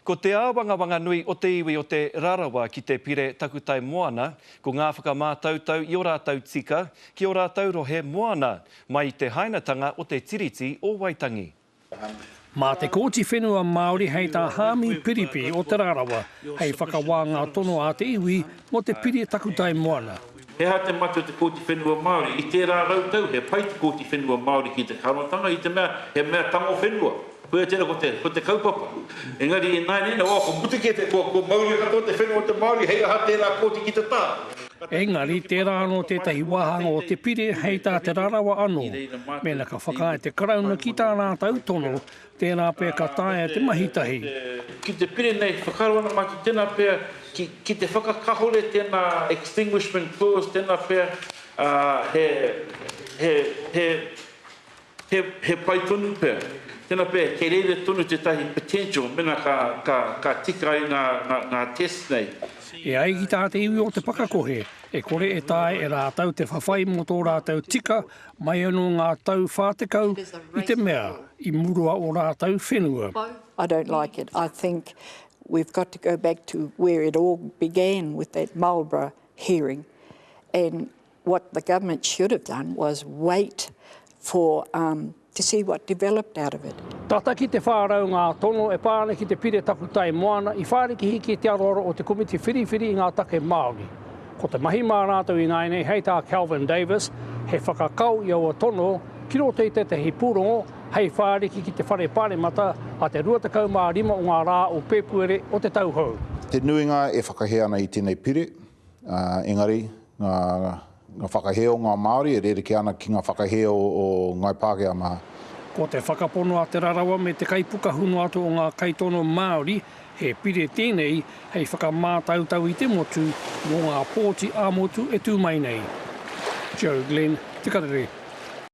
Ko te āwangawanga nui o te iwi o Te Rarawa ki te pire takutai moana, ko ngā whakamātautau i ō rātou tika ki ō rātou rohe moana, mai i te hainatanga o te Tiriti o Waitangi. Mā te Kōti Whenua Māori hei tā Haami Piripi o Te Rarawa hei whakawā ngā tono a te iwi mō te pire takutai moana. He aha te mate o te Kōti Whenua Māori? I tērā rautau he pai te Kōti Whenua Māori ki te kāwanatanga i te mea he mea tango whenua. Koia tērā ko te, ko te kaupapa. Engari ināianei, oh, kua mutu kē te, kua, kua mauria katoa te whenua o te Māori, hei aha tērā kōti ki te tā? Engari, tērā anō tētahi wāhanga o te pire hei tā Te Rarawa anō, mēnā ka whakaae te Karauna ki tā rātou tono, tērā pea ka taea te mahi tahi. Ki te pire nei, whakaaro ana mātou, tēnā pea, ki, ki te whakakahore tēnā extinguishment clause, tēnā pea, ā, he, he, he, He, he pai tonu pea. Tena pea, kei reira tonu tetahi potential mena ka, ka, ka tika ai nga, nga, nga tests nei. E ai ki tā te iwi o Te Pakakohe, e kore e taea e rātou te whawhai mō tō rātou tika mai anō ngā tau 40 i te mea i murua ō rātou whenua. I don't like it. I think we've got to go back to where it all began with that Marlborough hearing and What the government should have done was wait for um to see what developed out of it. Tata ki te 400 ngā tono e pā ana ki te Pire Takutai Moana i whārikihī ki te aroaro o te Komiti Whiriwhiri i ngā Take Māori. Ko te mahi mā rātou ināianei hei tā Kelvin Davis, he whakakao i aua tono ki roto i tētahi pūrongo hei whāriki ki te Whare Pāremata a te 25 o ngā rā o Pēpuere o te tau hou. Te nuinga e whakahē ana i tēnei pire, Engari, ngā whakahē o ngā Māori e rerekē ana ki ngā whakahē o Ngāi Pākehā mā. Ko te whakapono a Te Rarawa me te kaipukahuno atu o ngā kaitono Māori, he pire tēnei hei whakamātautau i te motu mō ngā pōti ā-motu e tū mai nei. Joe Glenn, Te Karere.